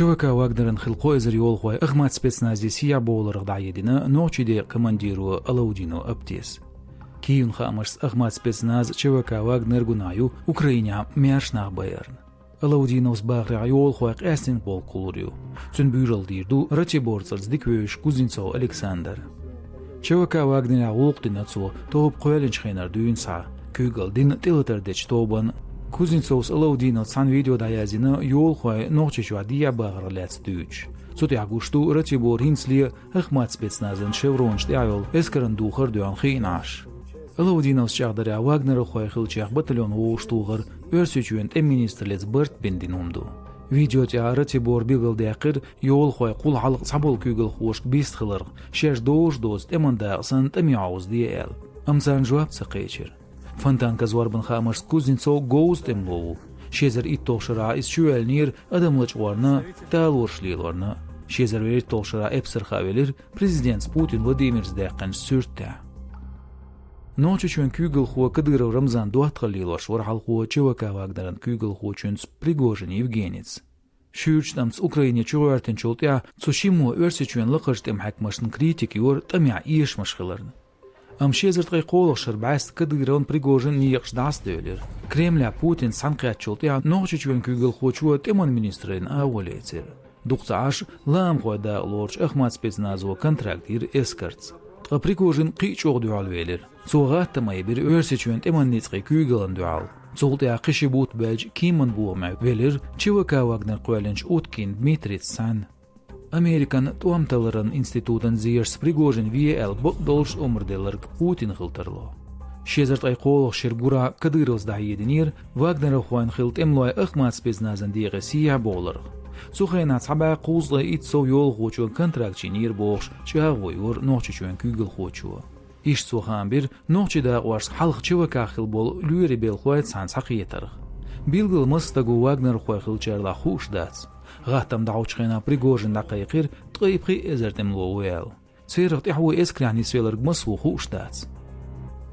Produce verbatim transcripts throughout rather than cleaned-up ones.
ЧВК Вагнеран хилла кхо эзар йолхой Ахмат спецназе сехьа бовларах дӀахьедина нохчий декъан командиро Алаудинов Аптес. Киевн хаамашца, Ахмат спецназ ЧВК Вагнер гунахь ю Украинехь маьрша нах байарна. Алаудиновс бахарехь, йолхой къаьстина полк кхуллур ю. Цуьнан буьйралла дийр ду Ратибор цӀарца дика вевзаш Кузнецов Александр. ЧВК Вагнерехь гӀуллакх дина цо, тоба кхоьллинчу хенара дуьйна схьа, куьйгалла дина тӀелатар дечу тобанна. Кузнецовс Алаудиновс цхьаьна видео дӀаязйина йолхой Нохчийчохь дехьа бахарх лаьцна дуьйцуш. Цу тӀехь гуш ду Ратибор хӀинцале Ахмат спецназан шевронаш тӀехь йолу эскаран духар а доьгӀна хиъна Ӏаш. Алаудиновс чӀагӀдарехь, вагнеровхой хиллачех батальон вовшахтохар Оьрсийчоьнан тӀеман министраллица барт бина дина хӀума ду. Видео тӀехь Ратибора билгалдаьккхира йолхой кхул хьалха цхьаболу куьйгалхошка бистхиларх, шаьш дозуш доцу тӀеман дакъа санна тӀаме хьовзаде аьлла. Амма царна жоп ца кхечира. Фонтанка зорбан хаамашца, Кузнецов говза тӀемало ву. Ши эзар итталгӀа шарахь иза чувоьллинера адам лачкъорна, талораш лелорна. Ши эзар вуьрхӀитталгӀа шарахь эпсарх а велира президентаца Путин Владимирца даьккхинчу суьртехь. Нохчийчоьнан куьйгалхо Кадыров Рамзан доттагӀалла лелош вара хьалхо ЧВК Вагнеран куьйгалхочуьнца Пригожин Евгеница. Шуьйрачу тӀамца Украине чугӀоьртинчул тӀаьхьа цу шиммо Оьрсийчоьнан лакхарчу тӀеман хьаькамашна критика йора тӀамехь эшамаш хиларна. Амма ши эзар ткъе кхоалгӀа шарахь бӀаьста Кадыровн, Пригожин некъаш дӀасадевлира. Кремлехь Путинца цхьаьнакхаьччул тӀаьхьа Нохчийчоьнан куьйгалхочо тӀеман министраллина агӀо лецира. Дукха ца Ӏаш, лаамхойн дакъа лоручу Ахмат спецназо контракт йира эскарца. Ткъа Пригожин кхин а чӀогӀа дуьхьал велира. Цо гӀаттам айбира Оьрсийчоьнан тӀеман ницкъийн куьйгаллина дуьхьал. Цул тӀаьхьа кхин ши бутт баьлча, кеман бохамехь велира ЧВК Вагнер кхоьллинчу Уткин Дмитрийца цхьаьна. Американ тӀом талларан институтан зерашца Пригожин ве аьлла бакъдолуш омра делларг Путин хила тарло. Ши эзар ткъе кхоалгӀа шеран гурахь Кадыровс дӀахьединера вагнеровхойн хилла тӀемалой Ахмат спецназан декъе сехьа бовларх. Цу хенахь цхьа бӀе кхузткъе итт сов йолхочун контракт йинера бохуш, чӀагӀо йора Нохчийчоьнан куьйгалхочо. Иштта цо хаам бира нохчийн дакъошца хьалха ЧВК-хь хилла болу лоьрийн белхалой цхьаьна схьакхетарх. Билггал маса стаг ву вагнеровхой хиллачарлахь хууш дац. ГӀаттам дӀахьочу хенахь Пригожин дӀакхайкхира ткъе пхи эзар тӀемало ву аьлла. Церах тӀаьхьо эскарехь нисвелларг маса ву хууш дац.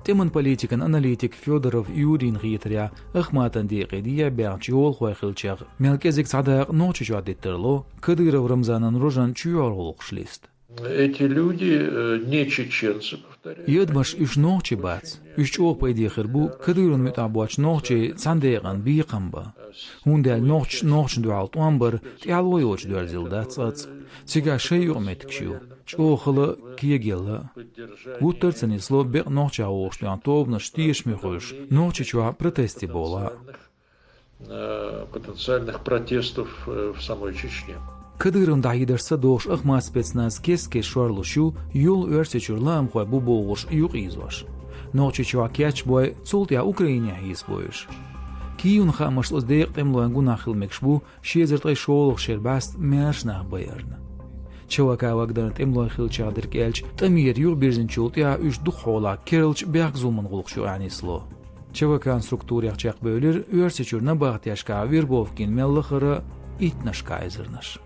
ТӀеман политикан аналитик Федоров Юрийна хетарехь, Ахматан декъе дехьа баьхначу йолхой хиллачех мел кӀезиг цхьа дакъа Нохчийчохь дита тарло Кадыров Рамзанан рожан чоьхьара гӀуллакхаш листа. Эти люди, э, не чеченцы, повторяю. И адамаш, уьш нохчий бац. Уьш чӀогӀа пайде хир бу Кадыровн муьтӀахь боцчу нохчийн цхьана декъан бекхам бан. ХӀунда аьлча нохчаша нохчашна дуьхьал тӀом бар тӀаьхьало йоцуш доьрзийла дац цкъацкъа. Цигахь шайн юкъаметтигаш ю, чӀогӀа хала а, кегийла а. Гуттар а ца нисло бекъа нохчех вовшахтоьхна тобанаш тешаме хуьлуш, Нохчийчохь протесташ бовла а. Э, потенциальных протестов, э, в самой Чечне. Кадыровн дӀахьедаршца догӀуш Ахмат спецназ кест-кеста шорлуш ю, юл Оьрсийчуьра лаамхой бу бохуш юкъайоьзош. Нохчийчохь кечбой, цул тӀаьхьа Украинехь хьийсабо уьш. Киевн хаамашца, оцу декъан тӀемалойн гунахь хила мегаш бу ши эзар ткъе шолгӀа шеран бӀаьста маьрша нах байарна. ЧВК Вагнеран тӀемалой хиллачех дерг аьлча, тӀамера юхабирзинчул тӀаьхьа уьш дукха хьолахь керлачу бехк-зуламан гӀуллакхаш юкъахь нисло. ЧВК-н структурах чекхбевлира Оьрсийчуьра набахтешкахь вербовкин мел лахара иттаннашкахь эзарнаш.